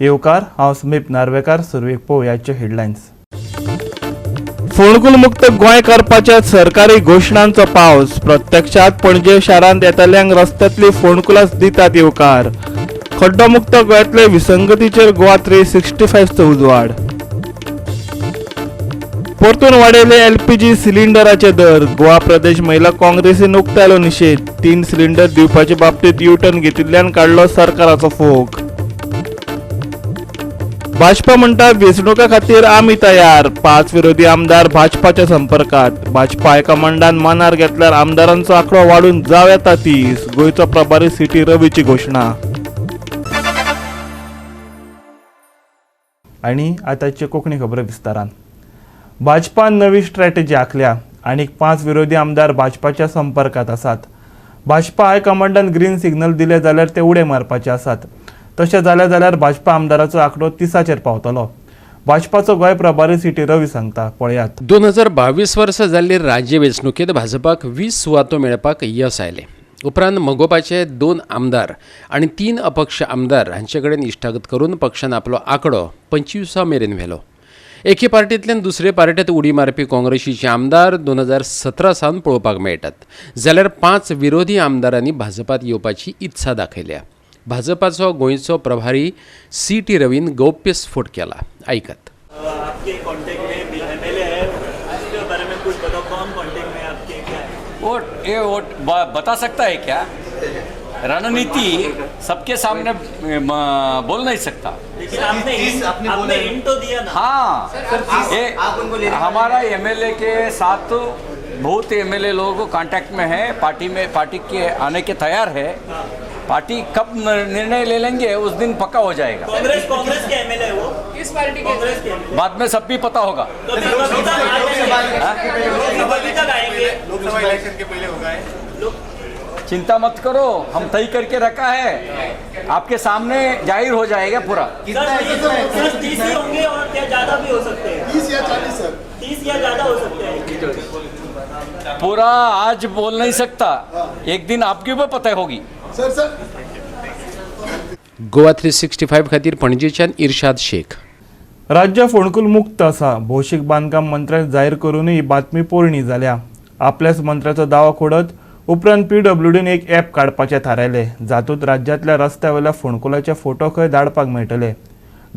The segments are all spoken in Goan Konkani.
येवकार, हांव समीप नार्वेकार. सुरवेक पळोवयाचे हेडलायन्स. फोंडकुल मुक्त गोंय करपाच्या सरकारी घोशणांचो पावस. प्रत्यक्षात पणजे शारांत येतल्यांक रस्त्यांतली फोंडकुलांच दितात येवकार. खड्डो मुक्त गोंयांतले विसंगतीचेर गोवा 365चो उजवाड. परतून वाडयले एलपीजी सिलिंडराचे दर. गोवा प्रदेश महिला काँग्रेसीन उक्तायलो निशेध. 3 सिलिंडर दिवपाचे बाबतीत यू टर्न घेतिल्ल्यान काडलो सरकाराचो फोग. भाजपा म्हणटा वेंचणुका खातीर आमी तयार. 5 विरोधी आमदार भाजपाच्या संपर्कात. भाजपा हायकमांडान मनार घेतल्यार आमदारांचो आंकडो वाडून जावं येता 30. गोंयचो प्रभारी सी टी रवीची घोशणा. आनी आतांच्यो कोंकणी खबरो विस्तारान. भाजपान नवी स्ट्रॅटेजी आंखल्या. आनीक 5 विरोधी आमदार भाजपाच्या संपर्कात आसात. भाजपा हायकमांडान ग्रीन सिग्नल दिले जाल्यार ते उडे मारपाचे आसात. तशें जालें जाल्यार भाजपा आमदाराचो आंकडो 30चेर पावतलो. भाजपाचो गोंय प्रभारी सी टी रवी सांगता, पळयात. 2022 वर्सा जाल्ले राज्य वेंचणुकेंत भाजपाक 20 सुवातो मेळपाक यस आयलें. उपरांत मगोपाचे 2 आमदार आनी 3 अपक्ष आमदार हांचे कडेन इश्टागत करून पक्षान आपलो आंकडो 25 मेरेन व्हेलो. एके पार्टींतल्यान दुसरे पार्टींत उडी मारपी काँग्रेसीचे आमदार 2017 सावन पळोवपाक मेळटात, जाल्यार 5 विरोधी आमदारांनी भाजपात येवपाची इत्सा दाखयल्या. भाजपाचो गोंयचो प्रभारी सी टी रवीन गौप्य स्फोट केला, आयकात. आपके कांटेक्ट में भी एमएलए है, उसके बारे में कुछ बताओ. कौन कांटेक्ट में आपके, क्या है? वोट ये वोट बता सकता है क्या? रणनीति सबके सामने बोल नहीं सकता. लेकिन आपने हिंट तो दिया ना. हाँ, ये हमारा एमएलए के साथ तो बहुत एमएलए लोग कांटेक्ट में है. पार्टी में, पार्टी के आने के तैयार है. पार्टी कब निर्णय ले लेंगे, उस दिन पक्का हो जाएगा. कांग्रेस कांग्रेस के एमएलए वो किस पार्टी के? कांग्रेस के. बाद में सब भी पता होगा. तो फिर कभी तक आएंगे? कभी तक आएंगे? लोकसभा इलेक्शन के पहले होगा है? चिंता मत करो, हम तय करके रखा है. आपके सामने जाहिर हो जाएगा पूरा. सर, 30 ही होंगे और क्या ज्यादा भी हो सकते हैं? 30 या 40 सर. 30 या ज्यादा हो सकते हैं? पूरा आज बोल नहीं सकता. एक दिन आपकी भी पता होगी. Sir sir. Goa 365 खातीर पणजेच्यान इर्शाद शेख. राज्य फोंडकुल मुक्त आसा. भौशीक बांदकाम मंत्र्याक जाहीर करूनय ही बातमी पोरणी जाल्या. आपल्याच मंत्र्याचो दावो खोडत उपरांत पीडब्ल्यूडीन एक ॲप काडपाचें थारायलें, जातूंत राज्यांतल्या रस्त्या वयल्या फोंडकुलाचे फोटो खंय धाडपाक मेळटले.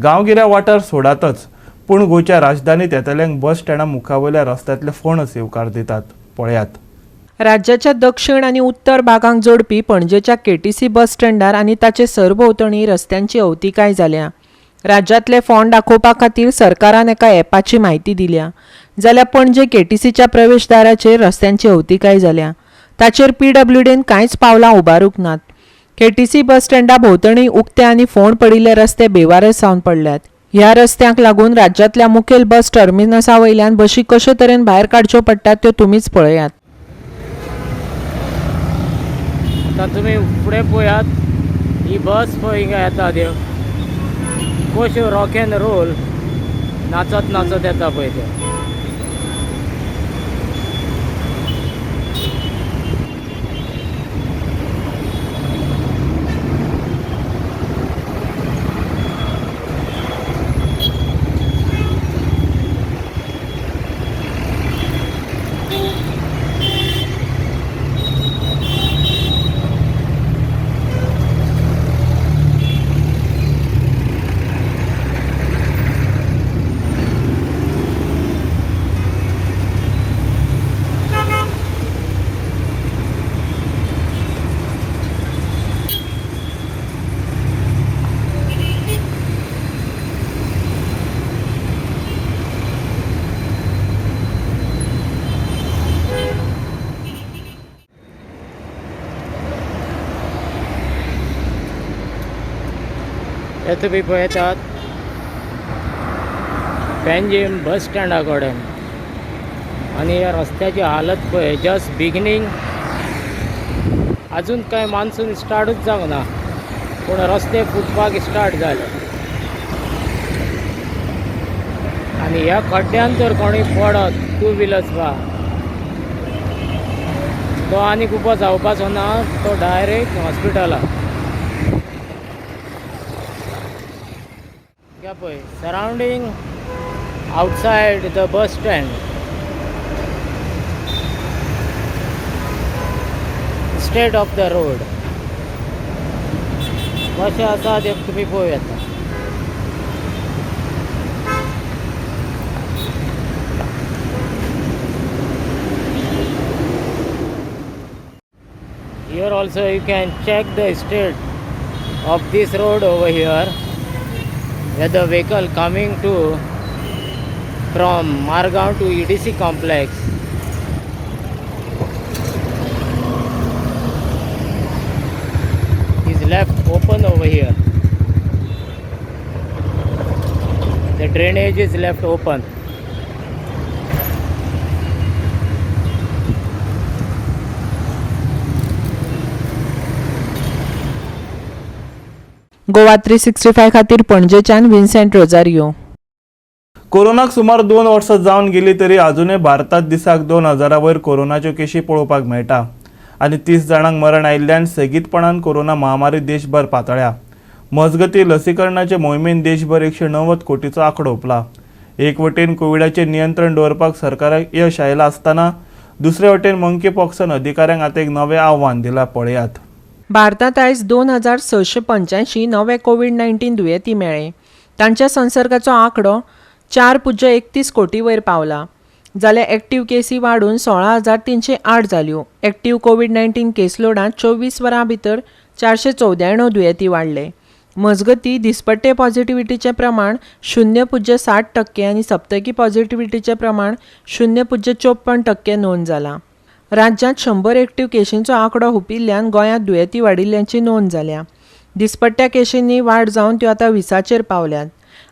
गांवगिऱ्या वाठार सोडातच, पूण गोंयच्या राजधानीत येतल्यांक बस स्टँडा मुखावयल्या रस्त्यांतले फोंडच येवकार दितात. पळयात. राज्याच्या दक्षिण आनी उत्तर भागांक जोडपी पणजेच्या केटीसी बस स्टँडार आनी ताचे सरभोंवतणी रस्त्यांची अवतिकाय जाल्या. राज्यांतले फोंड दाखोवपा खातीर सरकारान एका ॲपाची म्हायती दिल्या, जाल्यार पणजे केटीसीच्या प्रवेशदाराचेर रस्त्यांची अवतिकाय जाल्या. ताचेर पीडब्ल्यूडीन कांयच पावलां उबारूंक नात. केटीसी बस स्टँडा भोंवतणी उक्ते आनी फोंड पडिल्ले रस्ते बेवारस जावन पडल्यात. ह्या रस्त्यांक लागून राज्यांतल्या मुखेल बस टर्मिनसा वयल्यान बशी कशे तरेन भायर काडच्यो पडटात त्यो तुमीच पळयात. आतां तुमी फुडें पळयात, ही बस पळय हिंगा येता त्यो कश्यो रॉक एन रोल नाचत नाचत येता पळय त्यो. हे तुमी पळयतात पेंजीम बस स्टँडा कडेन आनी ह्या रस्त्याची हालत पळय. जस्ट बिगिनींग, अजून कांय मान्सून स्टार्टूच जावंक ना, पूण रस्ते फुटपाक स्टार्ट जाले. आनी ह्या खड्ड्यान जर कोणूय पडत टू व्हिलर्स बा, तो आनीक उबो जावपाचो ना, तो डायरेक्ट हॉस्पिटलाक. पळय surrounding outside the bus stand, state of the road कशें आसा तें तुमी पळोवं येता. Here also you can check the state of this road over here, where the vehicle coming to from Margao to EDC complex is left open over here. The drainage is left open. Goa 365 खातीर पणजेच्यान विन्सेंट रोजारियो. कोरोनाक सुमार 2 वर्सां जावन गेली तरी आजुनय भारतात दिसाक 2000 वयर कोरोनाच्यो केशी पळोवपाक मेळटा आनी 30 जाणांक मरण आयिल्ल्यान सेगीतपणान कोरोना महामारी देशभर पातळ्या. मजगती लसीकरणाचे मोहिमेन देशभर 190 कोटीचो आंकडो हुपला. एक वटेन कोविडाचेर नियंत्रण दवरपाक सरकाराक यश आयलां आसतना दुसरे वटेन मंकी पॉक्सान अधिकाऱ्यांक आतां एक नवें आव्हान दिलां. पळयात. भारतात आयज 2685 नवे कोवीड-19 दुयेंती मेळ्ळे. तांच्या संसर्गाचो आंकडो 4.31 कोटी वयर पावला. जाल्यार एक्टीव केसी वाडून 16,308 जाल्यो. एक्टीव कोवीड-19 केसलोडांत 24 वरां भितर 494 दुयेंती वाडले. मजगती दिसपट्टे पॉझिटिव्हिटीचें प्रमाण 0.60% आनी सप्तकी पॉझिटिव्हिटीचें प्रमाण 0.54% नोंद जालां. राज्यांत 100 एक्टीव केशींचो आंकडो हुपिल्ल्यान गोंयांत दुयेंती वाडिल्ल्याची नोंद जाल्या. दिसपट्ट्या केशींनी वाड जावन त्यो आतां 20चेर पावल्यात.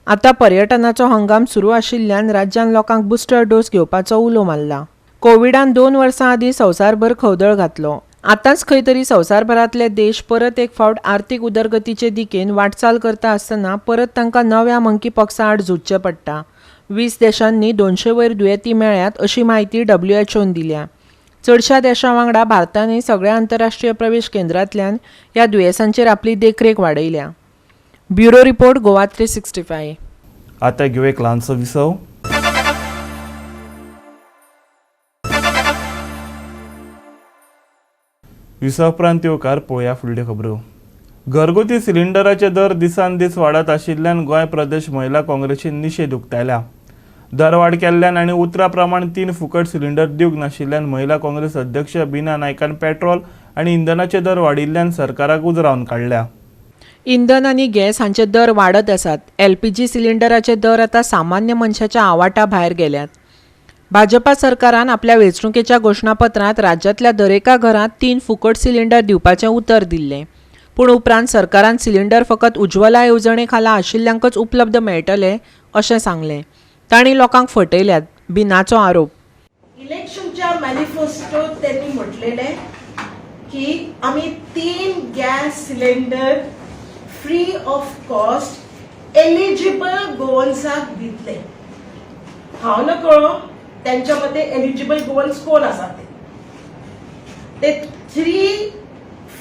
आतां पर्यटनाचो हंगाम सुरू आशिल्ल्यान राज्यान लोकांक बुस्टर डोस घेवपाचो उलो मारला. कोविडान 2 वर्सां आदीं संवसारभर खवदळ घातलो. आतांच खंय तरी संवसारभरांतले देश परत एक फावट आर्थीक उदरगतीचे दिकेन वाटचाल करता आसतना परत तांकां नव्या मंकी पॉक्सा आड झुजचें पडटा. 20 देशांनी 200 वयर दुयेंती मेळ्ळ्यात अशी म्हायती WHOन दिल्या. चडश्या देशां वांगडा भारतानय सगळ्या आंतरराष्ट्रीय प्रवेश केंद्रांतल्यान ह्या दुयेंसांचेर आपली देखरेख वाडयल्या. Bureau report, Goa 365. आतां घेवया एक ल्हानसो विसव. विसव उपरांत येवकार पळोवया फुडल्यो खबरो. घरगुती सिलिंडराचे दर दिसान दीस वाडत आशिल्ल्यान गोंय प्रदेश महिला काँग्रेसीन निशेध उक्तायला. दरवाड केल्ल्यान आनी उतरा प्रमाण 3 फुकट सिलिंडर दिवंक नाशिल्ल्यान महिला काँग्रेस अध्यक्ष बिना नायकान पेट्रोल आनी इंधनाचे दर वाडिल्ल्यान सरकाराक उजरावन काडल्या. इंधन आनी गॅस हांचे दर वाडत आसात. LPG सिलिंडराचे दर आतां सामान्य मनशाच्या आवाटा भायर गेल्यात. भाजपा सरकारान आपल्या वेंचणुकेच्या घोशणापत्रांत राज्यांतल्या दरेका घरांत 3 फुकट सिलिंडर दिवपाचें उतर दिल्लें. पूण उपरांत सरकारान सिलिंडर फकत उज्ज्वला येवजणे खाला आशिल्ल्यांकच उपलब्ध मेळटले अशें सांगलें. तांणी लोकांक फटयल्यात, बिनाचो आरोप. इलेक्शनच्या मॅनिफेस्टोत त्यांनी म्हटलेले की आम्ही 3 gas cylinder free of cost eligible गोवन्साक दितले. हांव न कळो त्यांच्या मते एलिजिबल गोवन्स कोण आसा ते 3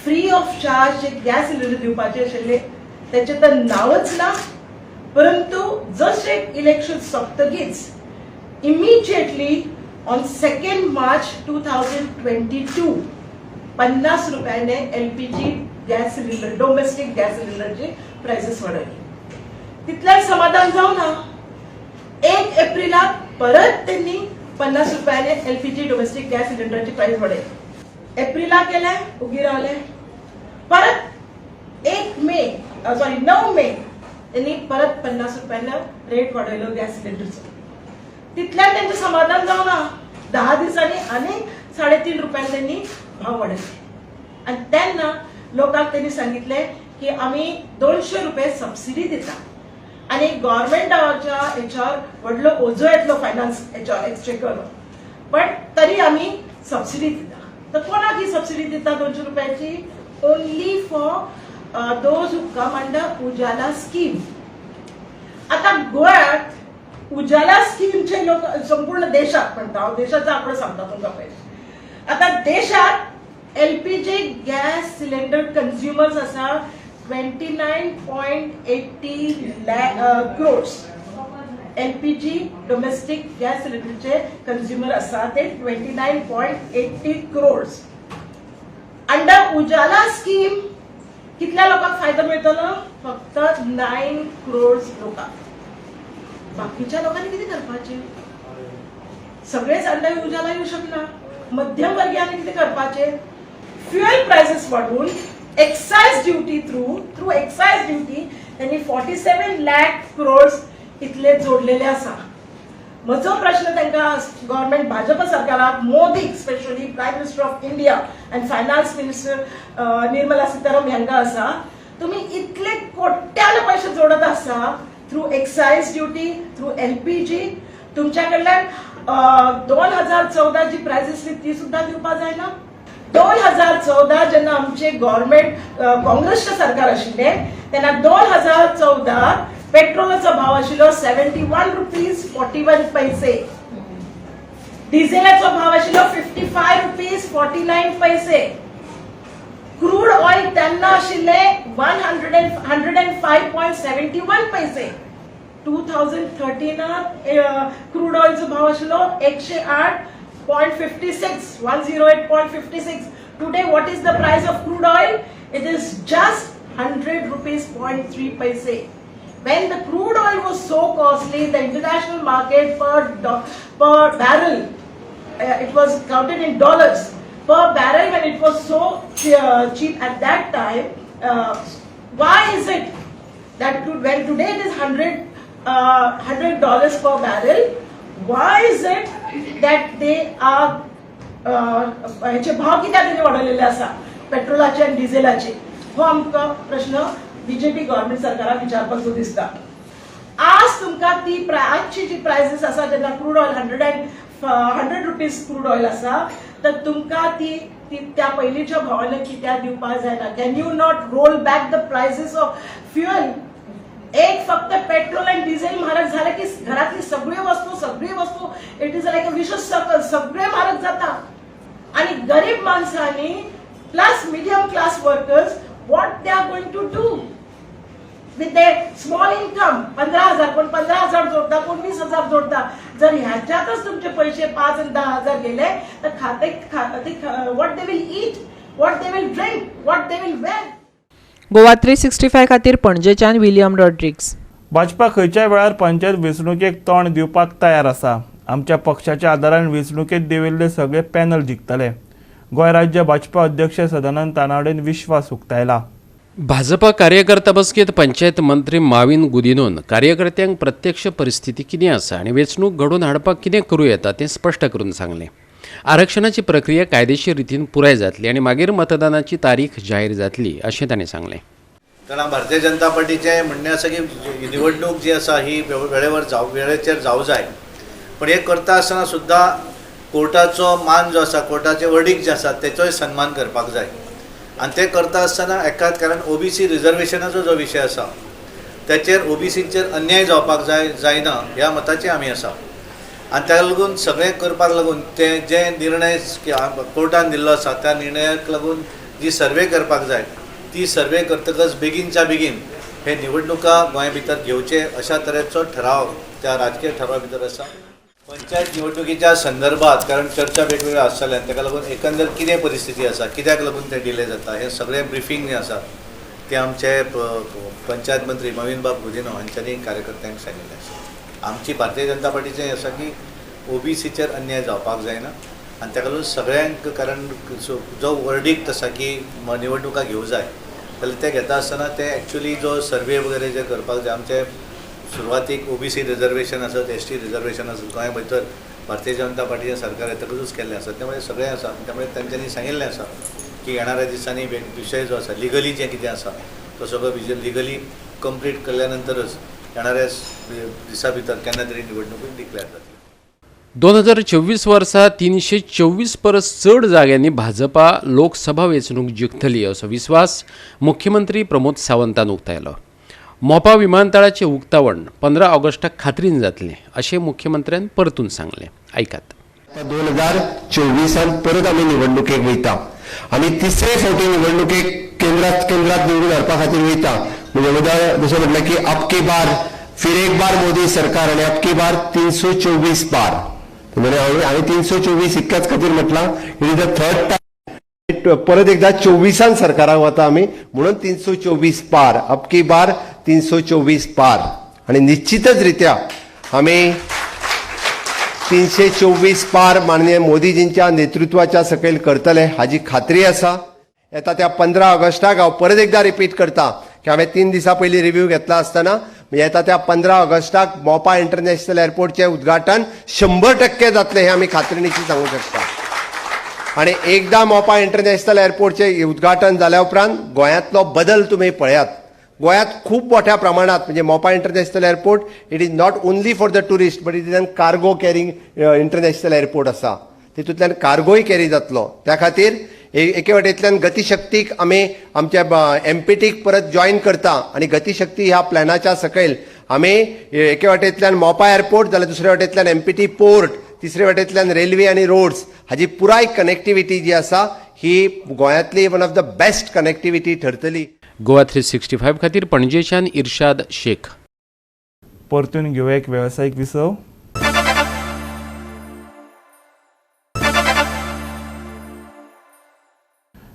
free of charge J gas cylinder दिवपाचे आशिल्ले त्याचे तर नावच ना. परंतु जशें इलेक्शन सोंपतकीच इमिजिएटली ऑन 2 मार्च 2022 50 रुपयाने LPG gas cylinder, domestic gas सिलिंडरची prices वाडयली. तितल्यार समाधान जावना. 1 एप्रिलाक परत त्यांनी 50 रुपयाने LPG domestic gas सिलिंडरची प्राइस वाडयली. एप्रिलाक केले उगी रावले. परत 9 मे त्यांनी परत 50 रुपयाने रेट वाडयलो गॅस सिलिंडरचो. तितल्यान त्यांचे समाधान जावना. 10 दिसांनी आनी 3.5 रुपयाने त्यांनी भाव वाडयले. आनी तेन्ना लोकांक त्यांनी सांगितले की आमी 200 रुपये सबसिडी दिता आनी गव्हर्मेंटाच्या हेच्यावर व्हडलो ओझो येतलो फायनान्स हेच्यावर एक्सचेकर, पण तरी आमी सबसिडी दिता. तर कोणाक ही सबसिडी दिता 200 रुपयाची? Only for those who come under Ujala scheme. आता गोव्यात उजाला स्कीमचे लोक संपूर्ण देशात म्हणता, हांव देशाचा आंकडो सांगता तुमकां पयलीं. आता देशात LPG gas cylinder consumers आसा 29.80 crores LPG domestic gas सिलिंडरचे कंझ्युमर आसा ते 29.80 crores. Under Ujala scheme कितल्या लोकांक फायदो मेळटलो? फक्त 9 crores लोकांक. बाकीच्या लोकांनी कितें करपाचें? सगळेच अंडर उजाला येऊ शकना. मध्यम वर्गीयांनी कितें करपाचें? फ्युएल प्रायसेस वाडून excise duty through excise duty त्यांनी 47 lakh crores इतले जोडलेले आसा. म्हजो प्रश्न तांकां गव्हर्मेंट भाजप सरकाराक, मोदीक specially prime minister of India and finance minister Nirmala Sitharaman हांकां आसा, तुमी इतले कोट्यान पयशे जोडत आसा through excise duty, through LPG, तुमच्या कडल्यान 2014 जी प्रायस आसली ती सुद्दां दिवपा जायना. 2014 जेन्ना आमचे गव्हर्मेंट काँग्रेसचें सरकार आशिल्लें तेन्ना 2014 पेट्रोलाचो भाव आशिल्लो 71 रुपीज 41 पैसे, डिझेलाचो भाव आशिल्लो 55 रुपीज 49 पैसे, क्रूड ऑयल तेन्ना आशिल्ले 105.71 पैसे. 2013 क्रूड ऑयलचो भाव आशिल्लो 108.56, 108.56. Today what is the price of crude oil? It is just 100 rupees 0.3 paise. When the crude oil was so costly in the international market per barrel, it was counted in dollars per barrel. When it was so cheap at that time, why is it that when today it is $100 per barrel, why is it that they are हेचे भाव कित्याक तेणी वाडयलेले आसा पेट्रोलाचे आनी डिझेलाचे? हो आमकां प्रश्न बीजेपी गव्हर्मेंट सरकाराक विचारपाचो दिसता. आज तुमकां ती आजची जी प्रायसीस आसा, जेन्ना crude oil 100 rupees crude oil आसा, तर तुमकां ती त्या पयलींच्या भावान कित्याक दिवपाक जायना? Can you not roll back the prices of fuel? एक फक्त पेट्रोल आनी डिझेल म्हारग जालें की घरातली सगळ्यो वस्तू it is like a vicious circle, सगळे म्हारग जाता. आनी गरीब माणसांनी plus medium class workers, what they are going to do with a small income? 15,000, कोण 15,000 जोडता, कोण 20,000 जोडता. जर ह्याच्यातच तुमचे पैसे 5 आणि 10,000 गेले तर खाते what they will eat, what they will drink, what they will wear. Goa 365 खातीर पणजेच्यान विलियम रॉड्रिग्स. भाजपा खंयच्याय वेळार पंचायत वेंचणुकेक तोंड दिवपाक तयार आसा. आमच्या पक्षाच्या आदारान वेंचणुकेत देंविल्ले सगळे पॅनल जिखतले. गोंय राज्य भाजपा अध्यक्ष सदानंद तानावडेन विश्वास उक्तायला. भाजपा कार्यकर्ता बसकेत पंचायत मंत्री माविन गुदिनोन कार्यकर्त्यांक प्रत्यक्ष परिस्थिती कितें आसा आनी वेंचणूक घडोवन हाडपाक कितें करूं येता तें स्पश्ट करून सांगलें. आरक्षणाची प्रक्रिया कायदेशीर रितीन पुराय जातली आनी मागीर मतदानाची तारीख जाहीर जातली अशें तांणी सांगलें. कारण भारतीय जनता पार्टीचें म्हणणें आसा की निवडणूक जी आसा ही वेळेचेर जावं जाय, पण हें करता आसतना सुद्दां कोर्टाचो मान जो आसा, कोर्टाचे वर्डीक जे आसा तेचोय सन्मान करपाक जाय. आनी तें करता आसतना एकाच कारण ओबीसी रिजर्वेशनाचो जो विशय आसा तेचेर ओबीसीचेर अन्याय जावपाक जायना ह्या मताचे आमी आसा. आनी ताका लागून सगळें करपाक लागून ते जे निर्णय कोर्टान दिल्लो आसा त्या निर्णयाक लागून जी सर्वे करपाक जाय ती सर्वे करतकच बेगीनच्या बेगीन हे निवडणुका गोंय भितर घेवचे अशा तरेचो ठराव त्या राजकीय ठरावा भितर आसा. पंचायत निवडणुकीच्या संदर्भात कारण चर्चा वेगवेगळ्यो आसतल्या ताका लागून एकंदर कितें परिस्थिती आसा, कित्याक लागून ते डिले जाता हें सगळें ब्रिफींग जें आसा तें आमचे पंचायत मंत्री मवीनबाब गुदिन्हो हांच्यांनी कार्यकर्त्यांक सांगिल्लें आसा. आमची भारतीय जनता पार्टीचें आसा की ओबीसीचेर अन्याय जावपाक जायना आनी ताका लागून सगळ्यांक कारण जो वर्डीक्ट आसा की निवडणुका घेवं जाय जाल्यार ते घेता आसतना ते एक्चुअली जो सर्वे वगैरे जे करपाक जाय, आमचे सुरवातीक ओबीसी रिजर्वेशन आसत, एसटी रिजर्वेशन आसत, गोंया भितर भारतीय जनता पार्टीचें सरकार येतकूच केल्लें आसा, त्यामुळे सगळें आसा. त्यामुळे तांच्यांनी सांगिल्लें आसा की येणाऱ्या दिसांनी विशय जो आसा लिगली जें कितें आसा तो सगळो विशय लिगली कंप्लीट केल्या नंतरच येणाऱ्या दिसा भितर केन्ना तरी निवडणूक डिक्लेअर जातली. 2024 वर्सा 324 परस चड जाग्यांनी भाजपा लोकसभा वेंचणूक जिखतली असो विस्वास मुख्यमंत्री प्रमोद सावंतान उक्तायलो. मोपा विमानतळाचें उक्तावण 15 ऑगस्टाक खात्रीन जातलें अशें मुख्यमंत्र्यान परतून सांगलें. आयकात. 2024 परत आमी निवडणुकेक वयता आनी तिसरे फावटी निवडणुकेक केंद्रात केंद्रात निवडून हाडपा खातीर वयता. म्हणजे उदाहरण जशें म्हटलें की अब की बार फिर एक बार मोदी सरकार आनी अब की बार 324 पार. म्हणजे हांवें 324 इतक्याच खातीर म्हटलां, it is the third time परत एकदा 24 सरकाराक वता आमी, म्हणून 324 पार, अब की बार 324 पार. आनी निश्चितच रित्या आमी 324 पार माननीय मोदीजींच्या नेतृत्वाच्या सकयल करतले हाजी खात्री आसा. येता त्या 15 ऑगस्टाक हांव परत एकदा रिपीट करता की हांवें 3 दिसां पयलीं रिव्यू घेतला आसतना येता त्या 15 ऑगस्टाक मोपा इंटरनॅशनल एअरपोर्टचें उद्घाटन 100% जातलें हें आमी खात्रीनिशी सांगूंक शकता. आनी एकदां मोपा इंटरनॅशनल एअरपोर्टचें उद्घाटन जाल्या उपरांत गोंयांतलो बदल तुमी पळयात. गोंयांत खूब मोठ्या प्रमाणात म्हणजे Mopa international airport it is not only for the tourist but it is an cargo carrying international airport आसा. तितूंतल्यान कार्गोय कॅरी जातलो. त्या खातीर एके वटेंतल्यान गतिशक्तीक आमी आमच्या एमपीटीक परत जॉयन करता आनी गतिशक्ती ह्या प्लॅनाच्या सकयल आमी एके वटेंतल्यान मोपा एअरपोर्ट जाल्यार दुसऱ्या वटेंतल्यान एमपीटी पोर्ट, तिसरे वटेंतल्यान रेल्वे आनी रोड्स हाजी पुराय कनेक्टिविटी जी आसा ही गोंयांतली one of the best connectivity ठरतली. Goa 365 खातीर पणजेच्यान इर्शाद शेख. परतून घेवया एक वेवसायीक विसव.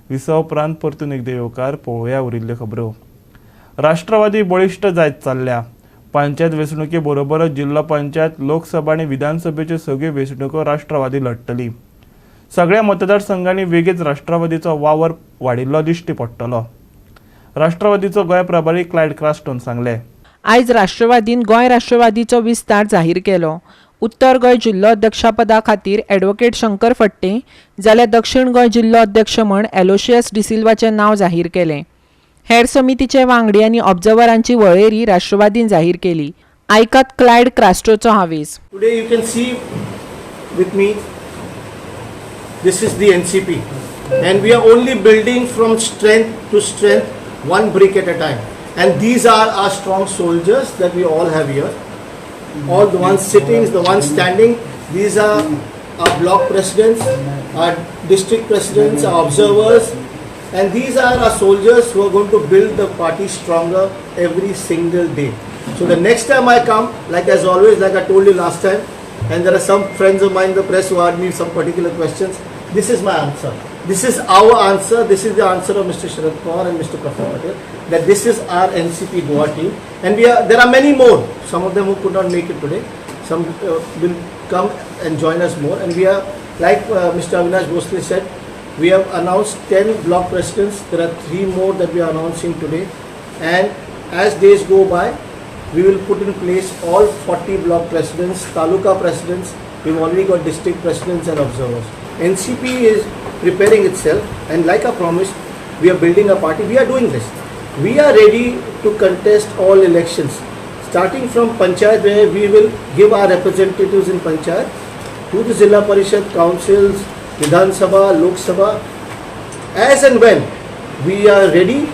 विसव उपरांत परतून एकदां येवकार. पळोवया उरिल्ल्यो खबरो. राष्ट्रवादी बळिश्ट जायत चल्ल्या. पंचायत वेंचणुके बरोबरच जिल्लो पंचायत, लोकसभा आनी विधानसभेच्यो सगळ्यो वेंचणुको राष्ट्रवादी लढटली. सगळ्या मतदारसंघांनी वेगीच राष्ट्रवादीचो वावर वाडिल्लो दिश्टी पडटलो. राष्ट्रवादीचो गोंय प्रभारी क्लायड क्रास्टोन सांगले. आयज राष्ट्रवादीन गोंय राष्ट्रवादीचो विस्तार जाहीर केलो. उत्तर गोंय जिल्लो अध्यक्षपदा खातीर ॲडव्होकेट शंकर फट्टे जाल्यार दक्षिण गोंय जिल्लो अध्यक्ष म्हण एलोशियस डिसिल्वाचें नांव जाहीर केलें. हेर समितीचे वांगडी आनी ऑब्जर्वरांची वळेरी राष्ट्रवादीन जाहीर केली. आयकात क्लायड क्रास्टोचो हावेस. Today you can see with me, this is the NCP and we are only building from strength to strength, one brick at a time. And these are our strong soldiers that we all have here. All the ones sitting, the ones standing, these are our block presidents, our district presidents, our observers, and these are our soldiers who are going to build the party stronger every single day. So the next time I come, like as always, like I told you last time, and there are some friends of mine in the press who asked me some particular questions, this is my answer. This is our answer. This is the answer of Mr. Sharad Pawar and Mr. Praful Patel, that this is our NCP Goa team. And we are, there are many more, some of them who could not make it today, some will come and join us more. And we are, like Mr. Avinash Bhosle said, we have announced 10 block presidents. There are 3 more that we are announcing today. And as days go by, we will put in place all 40 block presidents, taluka presidents. We've already got district presidents and observers. NCP is preparing itself, and like I promised, we are building a party. We are doing this. We are ready to contest all elections, starting from Panchayat, where we will give our representatives in Panchayat, to the Zilla Parishad, councils, Vidhan Sabha, Lok Sabha. As and when we are ready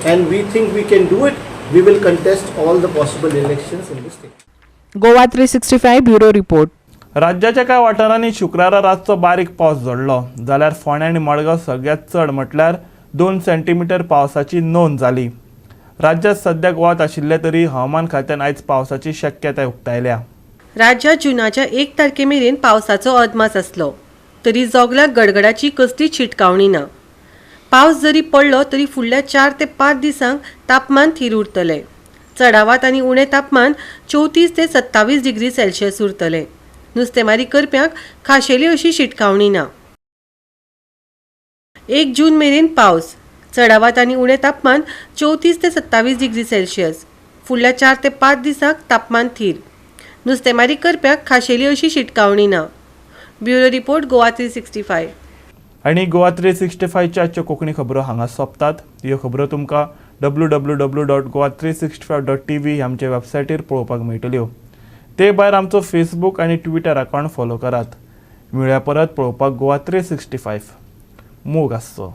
and we think we can do it, we will contest all the possible elections in the state. Goa 365 bureau report. राज्याच्या कांय वाठारांनी शुक्रारा रातचो बारीक पावस झडलो जाल्यार फोंडें आनी मडगांव सगळ्यांत चड म्हटल्यार 2 सेंटीमिटर पावसाची नोंद जाली. राज्यांत सद्याक वत आशिल्लें तरी हवामान खात्यान आयज पावसाची शक्यताय उक्तायल्या. राज्यात जुनाच्या 1 तारखे मेरेन पावसाचो अदमास आसलो तरी जोगलाक गडगडाची कसलीच शिटकावणी ना. पावस जरी पडलो तरी फुडल्या 4 ते 5 दिसांक तापमान थीर उरतलें. चडावात आनी उणें तापमान 34 ते 27 डिग्री सेल्सियस उरतलें. नुस्तेमारी करप्यांक खाशेली अशी शिटकावणी ना. 1 जून मेरेन पावस, चडावात आनी उणें तापमान 34 ते 27 डिग्री सेल्सियस. फुडल्या 4 ते 5 दिसांक तापमान थीर. नुस्तेमारी करप्यांक खाशेली अशी शिटकावणी ना. Bureau report, Goa 365. आनी गोवा 365च्या आजच्यो कोंकणी खबरो हांगा सोंपतात. ह्यो खबरो तुमकां www.goa365.tv ह्या आमच्या वेबसायटीर पळोवपाक मेळटल्यो. ते भायर आमचो फेसबूक आनी ट्विटर अकावंट फॉलो करात. मेळया परत पळोवपाक गोवा 365. मोग आसचो.